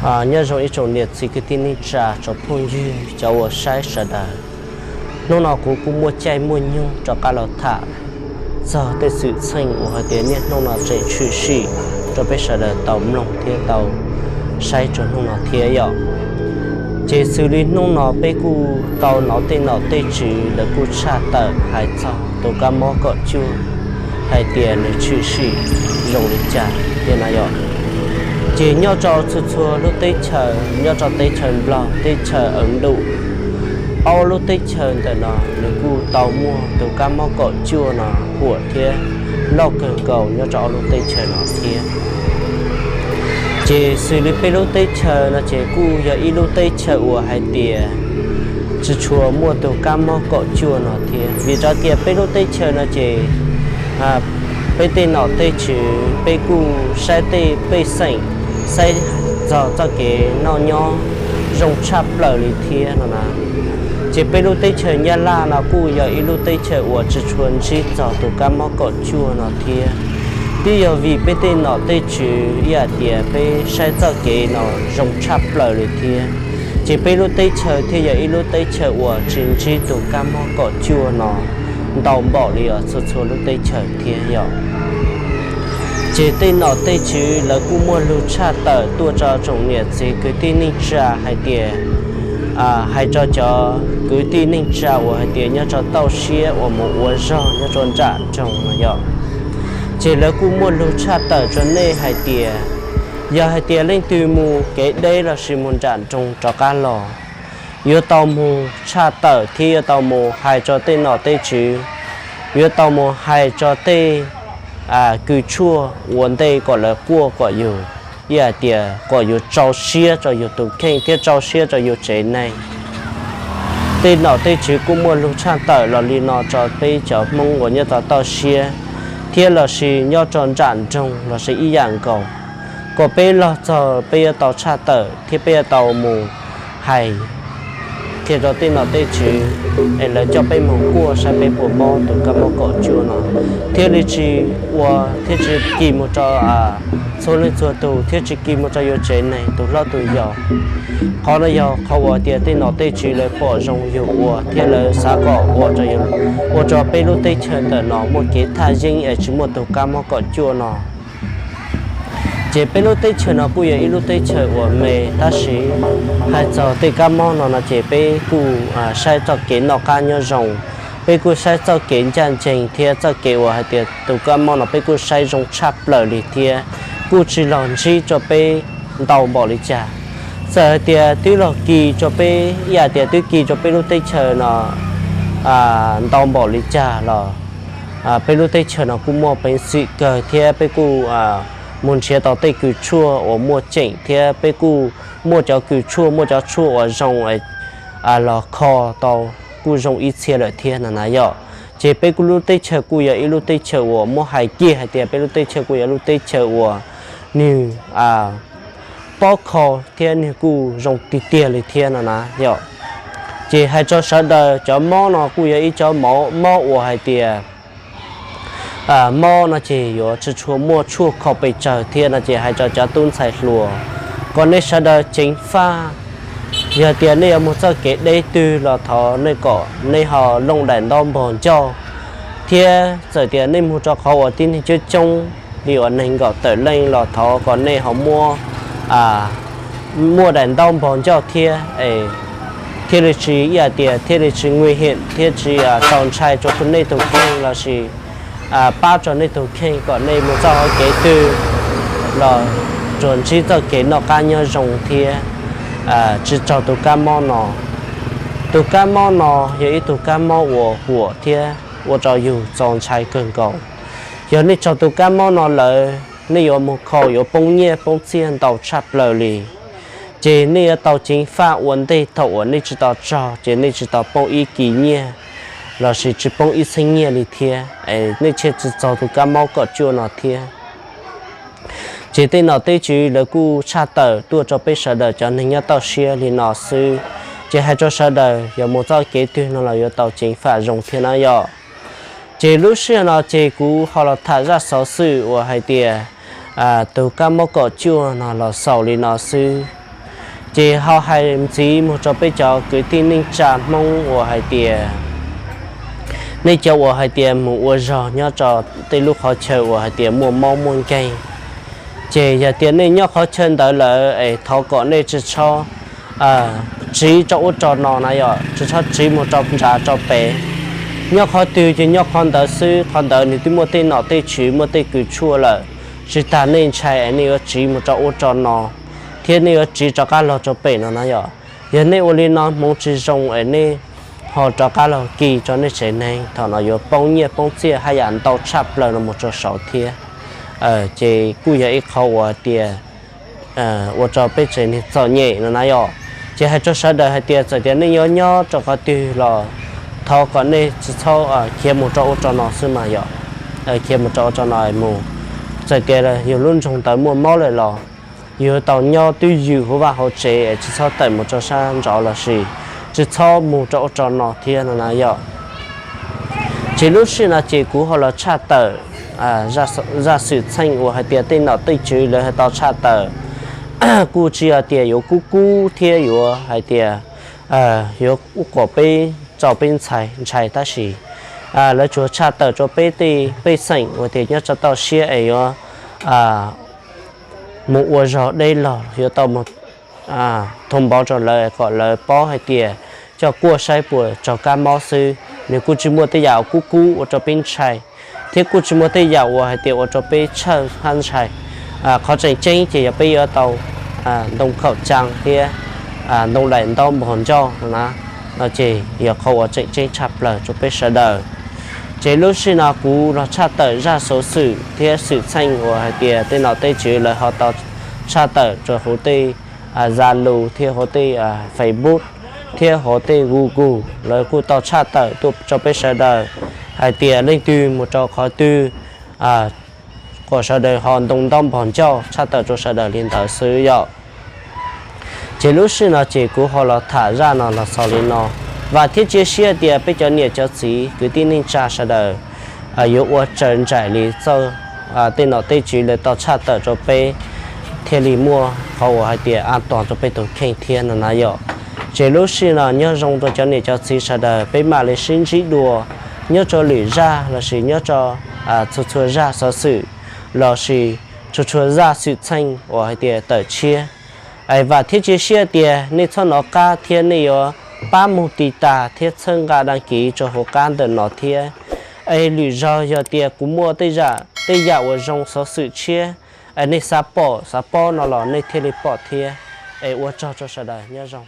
Nyob zoo ib tsoom niam txiv kwv tij neej tsa tsoom phooj ywg cov uas saib sawv daws. Hnub no kuv kuj muaj caij muaj nyoog rov qab los tham txog tej xwm txheej uas hais tias niaj hnub no tseem tshwm sim rau peb sawv daws tau mloog thiab tau saib rau hnub no thiab yom. Ces xws li hnub no peb kuj tau hnov tej nom tej tswv lawv kuj tshaj tawm hais txog tus kab mob kaum cuaj hais tias nws tshwm sim zoo li cas thiab na yom. Ces nyob rau txhua txhua lub teb chaws, nyob rau teb chaws Nplog, teb chaws Aws Ntuj, ob lub teb chaws ntawm no nws kuj tau muaj tus kab mob kaum cuaj no huam thiab loj kawg nkaus nyob rau ob lub teb chaws no thiab. Ces xws li peb lub teb chaws no ces kuj yog ib lub teb chaws uas hais tias tsis tshua muaj tus kab mob kaum cuaj no thiab, vim rau tias peb lub teb chaws no ces peb tej nom tej tswv peb kuj saib tej pej xeem, saib txog txoj kev noj nyob zoo tshaj plaws li thiab no na. Ces peb lub teb chaws Nyab Laj no kuj yog ib lub teb chaws uas tsis tshua ntsib txog tus kab mob kaum cuaj no thiab. Twb yog vim peb tej nom tej tswv ib hais tias peb saib txoj kev no zoo tshaj plaws li thiab, ces peb lub teb chaws thiaj yog ib lub teb chaws uas tsis ntsib tus kab mob kaum cuaj no ntau npaum li os txhua txhua lub teb chaws thiab yom. Ces tej nom tej tswv lawv kuj muaj lug tshaj tawm tuaj rau tsoom niam txiv kwv tij neej tsa hais tias, hais rau cov kwv tij neej tsa uas hais tias nyob rau toj siab uas mus ua zog nyob rau nram nroog no yom. Ces lawv kuj muaj lug tshaj tawm rau nej hais tias, yog hais tias leej twg mus kev deb lossis mus nram nroog rov qab los, yuav tau mus tshaj tawm thiab yuav tau mus hais rau tej nom tej tswv, yuav tau mus hais rau tej kws tshuaj ua ntej kom lawv quaj kom yus, ib hais tias kom yus rau siab rau yus tus kheej thiab rau siab rau yus tsev neeg. Tej nom tej tswv kuj muaj lug tshaj tawm los li no rau peb cov Hmoob uas nyob rau toj siab thiab lossis nyob rau nram nroog lossis ib yam nkaus, kom peb los txog peb yuav tau tshaj tawm thiab peb yuav tau mus hais qhia rau tej nom tej tswv es lawv coj peb mus kuaj saib peb puas mob tus kab mob kaum cuaj no, thiaj li tsis ua thiab tsis kis mus rau txhua leej txhua tus thiab tsis kis mus rau yus tsev neeg tus hlob tus yau. Qhov no yog qhov uas tias tej nom tej tswv lawv pom zoo yus ua thiab lawv xav kom ua rau peb lub teb chaws ntawm no muaj kev thaj yeeb es tsis muaj tus kab mob kaum cuaj no. Ces peb lub teb chaws no kuj yog ib lub teb chaws uas me tab sis hais txog tej kab mob no no ces peb kuj saib txoj kev noj qab nyob zoo, peb kuj saib txoj kev ncaj ncees thiab txoj kev uas hais tias tus kab mob no peb kuj saib zoo tshaj plaws li thiab kuj tsis los ntsib rau peb ntau npaum li cas. Txawm hais tias twb los kis rau peb ib yam tias twb kis rau peb lub teb chaws no ntau npaum li cas los peb lub teb chaws no kuj muaj peev xwm kawg thiab peb kuj mus nrhiav tau tej kws tshuaj uas muaj ceem thiab peb kuj muaj cov kws tshuaj muaj cov tshuaj uas zoo los kho tau kuj zoo ib txhia lawm thiab no na yom. Ces peb kuj lub teb chaws kuj yog ib lub teb chaws uas muab hais kiag hais tias peb lub teb chaws kuj yog lub teb chaws uas nws pob kho thiab nws kuj zoo tiag tiag li thiab no na yom. Ces hais rau sawv daws cov mob no kuj yog ib cov mob uas hais tias mob no ces yuav tsis tshua muaj tshuaj kho pes tsawg thiab no ces hais rau cov tub ntxhais hluas kom nej sawv daws ceev faj. Yog tias nej yuav mus txoj kev deb twg los thov nej kom nej ho looj daim ntaub npog ncauj, thiab txawm tias nej mus rau qhov uas tib neeg coob coob li uas nees nkaum tawm leej los thov kom nej ho muab muaj daim ntaub npog ncauj thiab, thiaj li tsis ib hais tias thiaj li tsis nguy hiểm thiab tsis txaus ntshai rau nej tus kheej lossis pab rau nej tus kheej kom nej mus txoj hauv kev twg los tsuas ntsib txoj kev noj qab nyob zoo thiab tsis raug tus kab mob no. Tus kab mob no yog ib tug kab mob uas huam thiab ua rau yus txaus ntshai kawg nkaus. Yog nej raug tus kab mob no lawm, nej yuav mus kho yuav poob nyiaj poob txiaj ntau tshaj plaws li. Ces nej yuav tau ceev faj ua ntej thaum uas nej tsis tau raug ces nej tsis tau poob ib kis nyiaj lossis tsis poob ib txheeb nyiaj li thiab, nej thiaj tsis txaug tus kab mob kaum cuaj no thiab. Ces tej nom tej tswv lawv kuj tshaj tawm tuaj rau peb sawv daws cov neeg nyob toj siab li no xwb. Ces hais rau sawv daws yog mus txoj kev twg no los yuav tau ceev faj zoo thiab na yom. Ces lub sij hawm no ces kuv ho los tham zaj xov xwm uas hais tias tus kab mob kaum cuaj no los xaus li no xwb. Ces ho hais ntxiv mus rau peb cov kwv tij neej tsa Hmoob uas hais tias nej cov uas hais tias mus ua zog nyob rau tej lub qhov chaw uas hais tias muaj mob muaj nkeeg, ces yog tias nej nyob qhov chaw ntawd lawm es thov kom nej tsis txhob tsiv rau ub rau no na yom, tsis txhob tsiv mus rau nrad rau pem. Nyob qhov twg ces nyob qhov ntawd xwb, qhov ntawd nws twb muaj tej nom tej tswv, muaj tej kws tshuaj lawm. Tsis tas nej ntshai es nej yuav tsiv mus rau ub rau no, thiab nej yuav tsiv rov qab los rau pem no na yom. Yog nej ua li no hmoov tsis zoo es nej ho rov qab los kis rau nej tsev neeg, thaum no yuav poob nyiaj poob txiaj haj yam ntau tshaj plaws no mus rau saud thiab. Ces kuj yog ib qho uas tias ua rau peb tsev neeg txom nyem no na yom. Ces hais rau sawv daws hais tias txawm tias nej yuav nyob rau qhov twg los thov kom nej tsis txhob khiav mus rau ub rau no xwb mas yom. Khiav mus rau ub rau no mus, txawm tias yus lub nroog ntawd muaj mob lawm los yus tau nyob twj ywm hauv vaj hauv tsev es tsis txhob tawm mus rau sab nraud lossis tsis txhob mus rau ub rau no thiab no na yom. Ces lub sij no ces kuv ho los tshaj tawm zaj xwm txheej uas hais tias tej nom tej tswv lawv ho tau tshaj tawm, kuj tsis yog tias yuav kub kub thiab yuav hais tias yuav ua kom peb txaus peb ntshai tab sis lawv tsuas tshaj tawm rau peb tej pej xeem uas tias nyob rau toj siab es yuav mus ua zog deb los yuav tau mus thoo npov rau lawv kom lawv paub hais tias coj kuaj saib puas raug kab mob xwb. Nws kuj tsis muaj tej yam uas kub kub ua rau peb ntshai, thiab kuj tsis muaj tej yam uas hais tias ua rau peb txhawj hab ntshai. Qhov tseem ceeb ces yog peb yuav tau ntoo khaum caa thiab ntoo daim ntaub npog ncauj na, no ces yog qhov uas tseem ceeb tshaj plaws rau peb sawv daws. Ces lub sij no kuv los tshaj tawm zaj xov xwm thiab xwm txheej uas hais tias tej nom tej tswv lawv ho tau tshaj tawm rau hauv tej Zalo thiab hauv tej Facebook thiab hauv tej Google, lawv kuj tau tshaj tawm tuaj rau peb sawv daws hais tias leej twg mus rau qhov twg kom sawv daws ho ntoo ntaub npog ncauj tshaj tawm rau sawv daws li ntawd xwb yom. Ces lub sij no ces kuv ho los tham zaj no los xaus li no. Vam thiab cia siab tias peb cov niam cov txiv kwv tij neej tsa sawv daws yuav ua raws nraim li txoj tej nom tej tswv lawv tau tshaj tawm rau peb, thiaj li muaj qhov uas hais tias an toog rau peb tus kheej thiab no na yom. Ces lub sij no nyob zoo rau cov niam cov txiv sawv daws, peb mam li sib ntsib dua nyob rau lwm zaj lossis nyob rau txhua txhua zaj xov xwm lossis txhua txhua zaj xwm txheej uas hais tias tawm tshiab. Es vam thiab cia siab tias nej txhob nov qab thiab nej yuav pab mus tiv tas thiab txhawb nqa dag kiv rau hauv qab ntawm no thiab. Es lwm zaug yog tias kuv muaj tej zam tej yam uas zoo xov xwm tshiab es nej xav pom xav paub no los nej thiaj li pom thiab. Es ua tsaug rau sawv daws, nyob zoo.